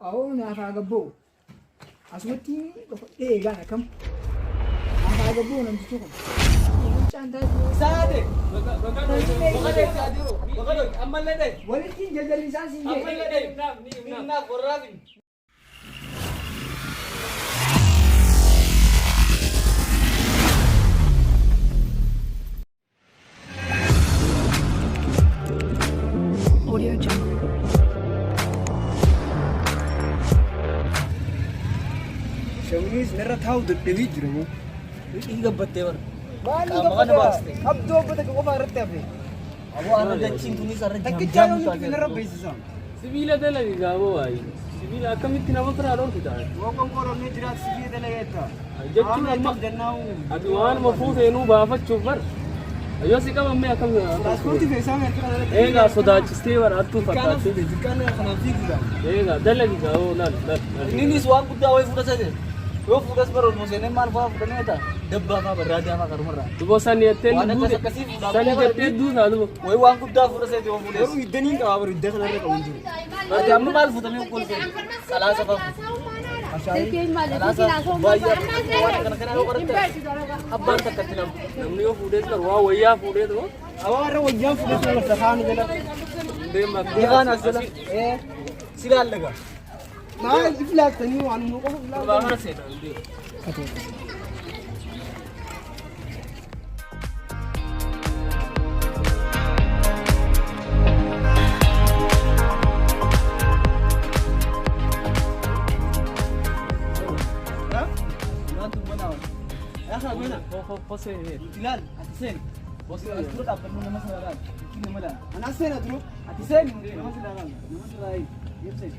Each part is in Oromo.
Awoo naaf haa gabba'u. Asumatti dhokadhee eegaan akkam. Naaf haa gabba'u namtichi kun. Mucaan taatu. Saate. Ammallee ta'e. Walitti hin jaljallisaan siin jee. Ammallee ta'e. Naaf warraaf. Audio Jungle. Shawniis narra taa'u dadhabee jira moo? Hidhii gabbattee bara. Maali Qaama kana baaste. Qabdoo abba takka qofa irratti hafe. Aboo har'a dachiin tunis har'a Takkichaa yoo nuti narra beeksisa. Sibiila dalagi gaaboo waayee. Sibiila akkamitti nama biraa dhorkita? Yoo konkolaataa jiraatu sibiila dalageetta. Jechuun amma ati waanuma fuuteenuu baafachuuf bar. Yoo si qabamee akkam Paaspoortii fe'isaa meerkina dalageetta. Eegaa sodaachistee bara hattuu fakkaatti. Dukkaana kanaaf fiiguudha. Eegaa dalagi gaaboo laal laal. Innis waan guddaa wayii fudhata jira. Yoo fuudhas bara olmoo seenee maal fa'aa fudhannee ta'a. Dabbaa fa'aa barraadaa fa'aa karumarraa. Duboo sani jettee Waan akkas duute. akkasii fuudhaa Sani malee jettee duutaa dubo. Wayii waan guddaa fudhata yoo fuudhes. Garuu hiddaniin qaba bara hidda kanarra qabu hin jiru. Ati amma maal fuutamee kolfee? Qalaasa fa'aa. Qalaasa baay'ee waan akkana kana yoo qoratte abbaan takka itti nama. Namni yoo fuudhees bar waa wayyaa fuudhee too. Awaa irra wayyaan fuudhee sun lafa kaanu jala. Deema akka. Dhiqaan as jala. Si laallaga. Maal if laattanii waan nu qofa if Gurbaa kana seenaa hin deemu. Ilaal ati seeni. As dura dhaabbannu nama sana laal. Nama laal. Anaa seena duru. Ati seeni nama sana laal. Nama sana laal. Ibsee.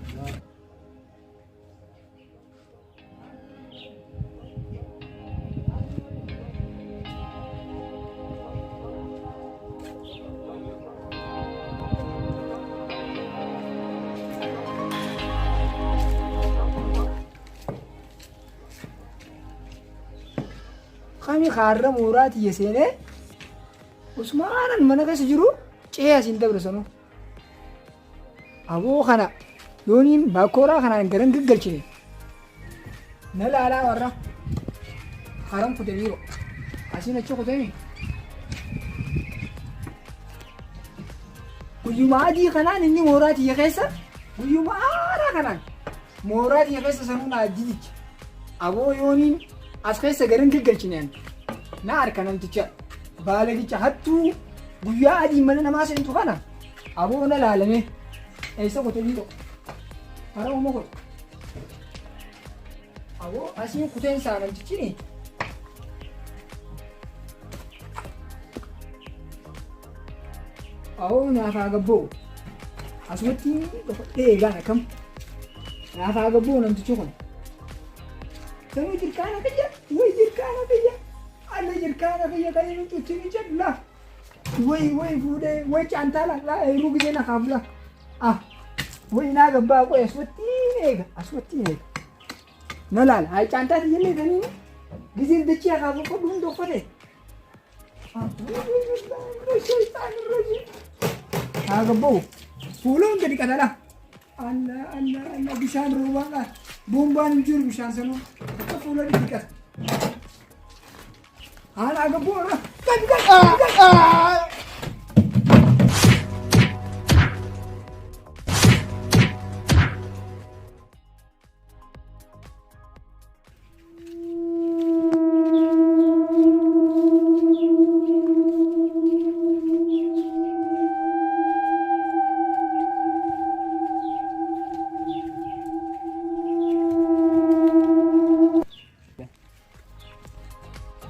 Kami kaarra mooraa tiyya seenee usmaanan mana keessa jiru ce'ee asiin dabre sanuu. Aboo kana yooniin baakooraa kanaan garan gaggalchine na laalaa warra haran kute biiroo asiin achi kutemi. Guyyuma adii kanaan inni mooraa tiyya keessa guyyuma aaraa kanaan mooraa tiyya keessa sanuu naa jijicha. Aboo yooniin as keessa garan gaggalchine ani. Na harka namticha baalagicha hattuu guyyaa adii mana namaa seentu kana aboo na laalame eessa kute biiroo hara uuma kute. Aboo asiin kuteen isaa namtichi ni. Aboo naaf haa gabba'u. Asumatti dhokadhee eegaan akkam. Naaf haa gabba'u namtichi kun. Sanuu jirkaana kiyya way jirkaana kiyya alla jirkaana kiyya kan inni cutti ni jedhu laa. Way way fuudhee way caantaala laa eeruu gisee na kaaf laa. Ah way naa gabbaa qoy asumatti eega asumatti eega. Na laala haa caantaa tiyyallee tanii giseen dachee akaafuu qodhu hunda uffate. Haa gabba'u fuula hunda dhiqatala. Alla alla alla bishaan roobaadha. Boombaan hin jiru bishaan sanuu akka fuula dhiqata. Haala gabba'u irra. Gad gad gad.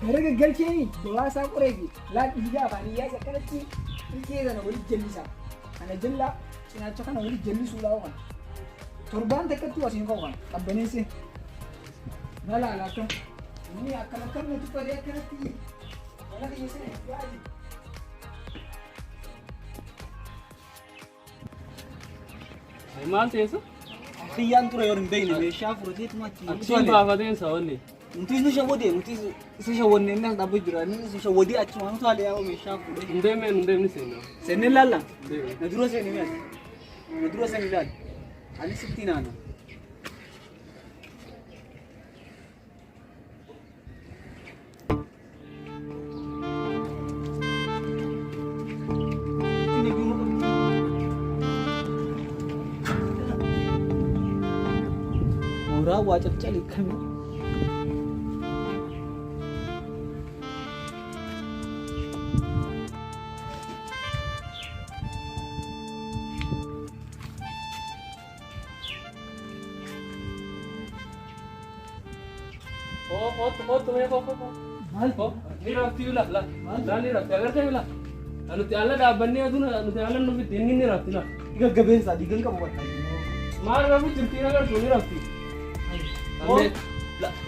Gara gaggalcheeni dawaasaa qoree fi laal dhiigaa afaan iyyaas akkanatti ilkee sana walitti jallisa. Kana jallaa cinaacha kana walitti jallisuudhaa oofan. Torbaan takkattuu asiin ka'u kana qabbaneesse. Na laala akkam. Inni akkam akkam na tuffatee akkanatti mana kiyya sana yaa'e. Maal teessu? Kiyyaan ture yoo hin beekne meeshaa fudhateetuma achi. Achiin baafateen sa wanni. Nuti isa shawwadee nuti isa shawwanne inni as dhaabbatu jira inni isa shawwadee achuma nuti haala yaa'u meeshaa fuudhee. Hin deemneen hin deemni seenaa. Seennee laalla. Hin deemne. Na dura seeni mi'aati. Na dura seeni laali. Ani sitti naana. Mooraa waa calcali kami. Kootu mee koo. Maal? Koo ni rafti la la. La ni rafti agartee la. Nuti ala dhaabbannee aduun nuti ala nufitti inni ni rafti la. Gaggabeensa dhiigan qabu bakka. Maal rafu jirti agartu ni rafti.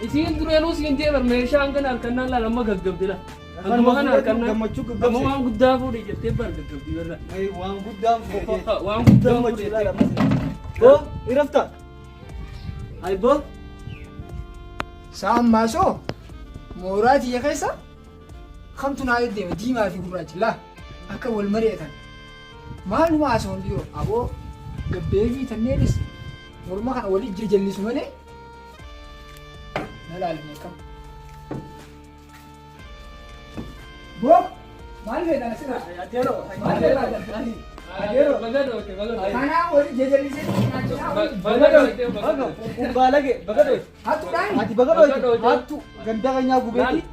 Isiin dureenuu siin jee bar meeshaan kana harkannaan laala amma gaggabdi la. Hanguma kana harkannaan. Gammachuu Amma gaggabse. waan guddaa fuudhe jettee bar gaggabdi barra. Waan guddaan fuudhe. Waan guddaa Gammachuu fuudhe laala jettee. Boo irafta. Ay boo. Sa'aan maasoo mooraa tiyya keessa kamtu naa deema diimaa fi gurraacha laa akka wal mari'atan. Maaluma haasawwan dhiiroo aboo gabbee fi tanneenis morma kana waliin jallisu malee na laalme akkam. Boo maal feetan asirraa? Adeero. Maal feetan? Adeero baga dhoote baga dhoote. Kanaa waliin jallisee nyaachinaa waliin. Baga dhoote baga dhoote. Kun baalage baga dhoote. Hattuudhaan Ati baga dhoote. Hattu ganda keenyaa gubeeti.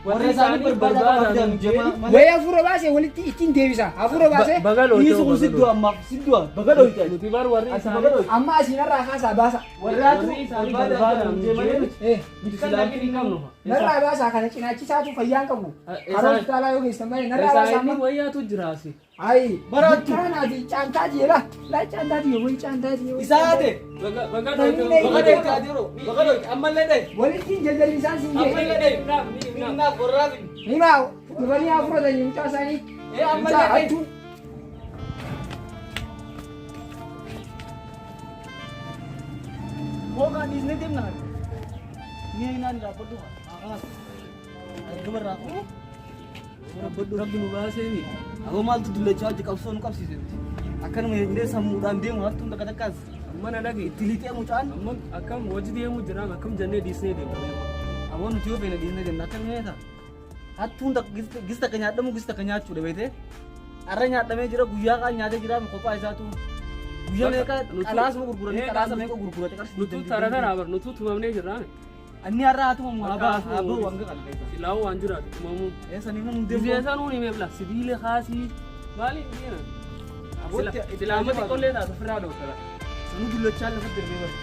Warra isaanii barbaadaa qabdan jeema. wayii hafuura baasee walitti ittiin deebisa. Hafuura baasee Baga dhoote. Dhiisu kun sidduu ammaaf sidduu baga dhoote. Nuti bar warri Ati isaanii. baga dhoote. amma asiinarraa kaasaa baasa. Warraatu Warri isaanii barbaadaa barbaadaa qabdan jeema jeema. Eh, Nuti Kan silaa dhaqni hin qabnu. narraa baasaa kana cinaachisaatu fayyaan qabu. Karaa hospitaalaa yoo geessan malee narraa baasaa Isaanii amma. wayyaatu jiraasi. Ayi, Baraattu. Caanaati, caantaati jedha. Laa caantaati yoo wayi caantaati yoo. Isaa haate. Baga baga dhoote. Baga dhoote adeero. Baga dhoote ammallee dhaye. Walitti jaljallisaan siin jee. Ammallee dhaye. Minnaaf warraaf. Himaa dhufanii haa fudhatanii mucaa isaanii. Eh Mucaa ammallee dhaye. hattuun. Boogaan dhiisnee deemna kan. Ni naan dhaabbadhu. Argama irraa. Dhaabbadhu. Rabbi nu baasee. Aboo maaltu dullachaa hojii qabsoo nu qabsiise nuti. Akkanuma illee sammuudhaan deemu hattuun takka takkaas Amma na dhagi. itti lixee mucaan. Amma akkam hojii deemu jiraam akkam jennee dhiisnee deemna. Aboo nuti yoo feene dhiisnee deemna akkam meeta. Hattuun gis takka nyaadhamu gis takka nyaachuudha beekte. Har'a nyaadhamee jira guyyaa kaan nyaatee jira kophaa isaatu. Guyyaa meeqa qalaasuma gurguranii qalaasa meeqa gurgurate qarshii. Nutu tara tara bar nutu tumamnee jirraame. Inni har'a haa tumamu haa bahu hanga kana keessa. Silaa waan jiraatu tumamuu. Eessa ni mun deemu. Gisee sanuu ni meebla sibiila kaasii maali hin Abootti Silaa amma xiqqoollee taatu ofirraa dhoofta. Sanuu dullachaa lafa darbee bara.